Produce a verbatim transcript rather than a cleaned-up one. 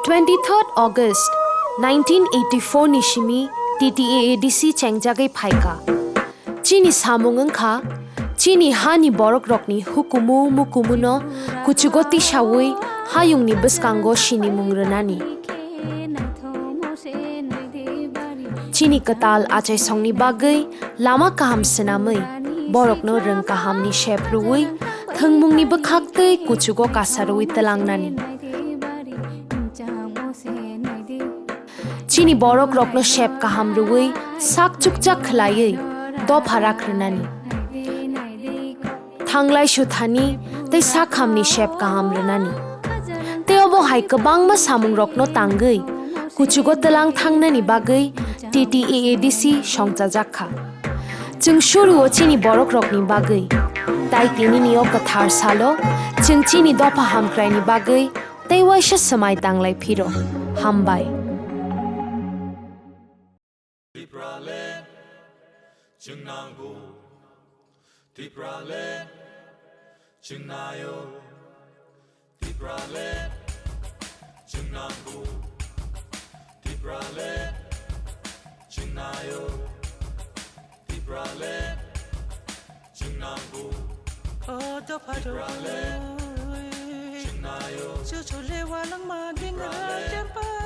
Twenty-third August nineteen eighty-four ni simi T T A A D C chengjagwi phaikha. Chini samung wngkha, chini hani borokrokni hukumu mukumuno kuchugo tisawi hayungni bwskango sinimung rwnani. Chini kwtal achaisongni bagwi lama kaham swnamwi, borokno rwng kahamni sep rwui, thwngmungni bwkhaktwi kuchugo kasarwi twlangnani. Chini borokrokno sep kaham rwui sak chukchak khlaiwi dopha rak rwnani. Thanglai suthani tei sakhamni sep kaham rwnani. Tei obo hai kwbangma samungrokno tangwi kuchugo twlang thangnani bagwi T T A A D C songchajak kha. Chwng suruo chini borokrokni bagwi. Tai tinini o kwthar salo chwng chini dopha hamkraini bagwi tei waisa swmai tanglai phiro. Hambai. Tipraland, chwng nango. Tipraland, chwng naio. Tipraland, chwng nango. Tipraland, chwng naio. Tipraland, chwng nango. O dopha rok. Tipraland, chwng naio. Chuchule walangma dingra Tipraland, jempa.